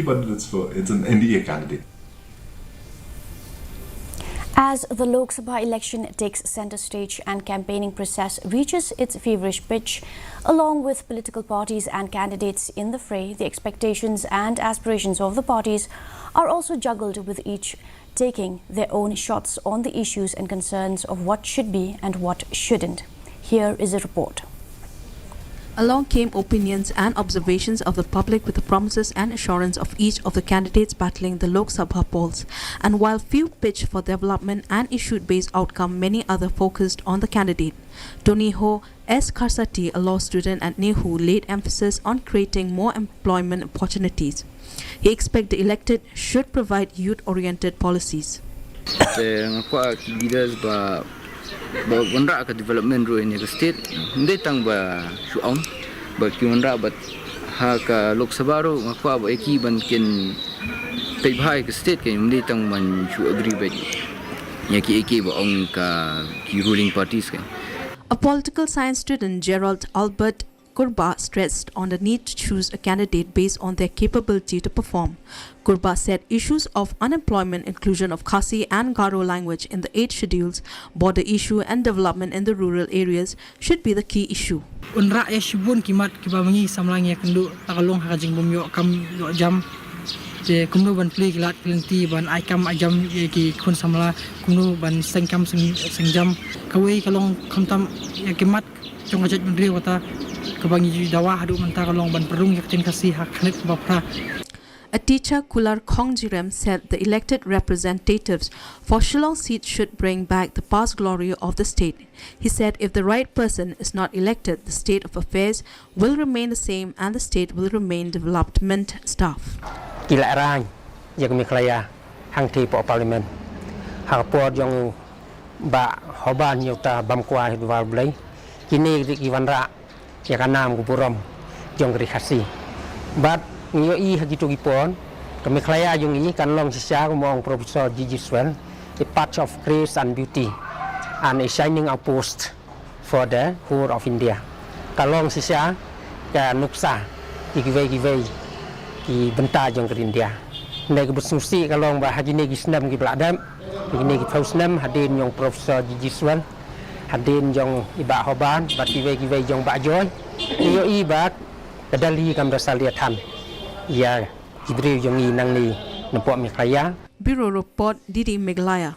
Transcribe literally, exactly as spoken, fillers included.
But it's for, it's an N D A candidate. As the Lok Sabha election takes center stage and campaigning process reaches its feverish pitch, along with political parties and candidates in the fray, the expectations and aspirations of the parties are also juggled, with each taking their own shots on the issues and concerns of what should be and what shouldn't. Here is a report. Along came opinions and observations of the public, with the promises and assurance of each of the candidates battling the Lok Sabha polls. And while few pitched for development and issue-based outcome, many other focused on the candidate. Tony Ho, S Kharsati, a law student at NEHU, laid emphasis on creating more employment opportunities. He expects the elected should provide youth-oriented policies. Te nga kwah ki leaders ba, ba wanrah ka development ruh ïa ka state. Ym dei tang ba shu ong ba ki wanrah, but ha ka Lok Sabha ruh nga kwah ba ïa ki ban kin peit bha ïa ka state, ka ym dei tang ban shu agree beit ïa ki, ïa ki ba ong ka ki ruling parties ka. A political science student, Gerald Albert Kurba, stressed on the need to choose a candidate based on their capability to perform. Kurba said issues of unemployment, inclusion of Khasi and Garo language in the eight schedules, border issue and development in the rural areas should be the key issue. Wanrah ïa shibun ki mat kiba ma ngi samla ngi ïakynduh, la ka long ha ka jingbymïoh kam ïoh jam. Te kumno ban plie ki lad ki lynti ban ai kam ai jam ïa ki khun samla, kumno ban seng kam seng, seng jam. Kawei ka long khamtam ïa ki mat jong ka jaitbynriew kata kaba ngi ju dawa haduh mynta ka long ban pynrung ïa ka ktien Khasi ha ka khyrnit kaba phra. A teacher, Kular Khongjirem, said the elected representatives for Shillong seat should bring back the past glory of the state. He said if the right person is not elected, the state of affairs will remain the same and the state will remain development stuff. Ki la rang ïa ka Meghalaya hangtei hapoh Parliament. Ha ka por jong Bah Hobart Nyota Bamkwai Hudwar Blei, kine ki wanrah ïa ka nam ka burom jong ka ri Khasi. Bad ngi ïohi ha kito ki por, ka Meghalaya jong ngi kan long shisha, kumba ong Professor G G Swell, a patch of grace and beauty and a shining outpost for the whole of India. Ka long shisha ka nuksa ïa kiwei kiwei ki bynta jong ka ri India. Hynrei kaba sngewsih ka long ba ha kine ki snem kiba la dep, ha kine ki phew snem, hadien jong Professor G G Swell, hadien jong i Bah Hobart bad kiwei kiwei jong Bah Joy, ngi ïohi ba ka Delhi kam da salia than ïa ki briew jong ngi nangne napoh Meghalaya. Bureau Report, D D Meghalaya.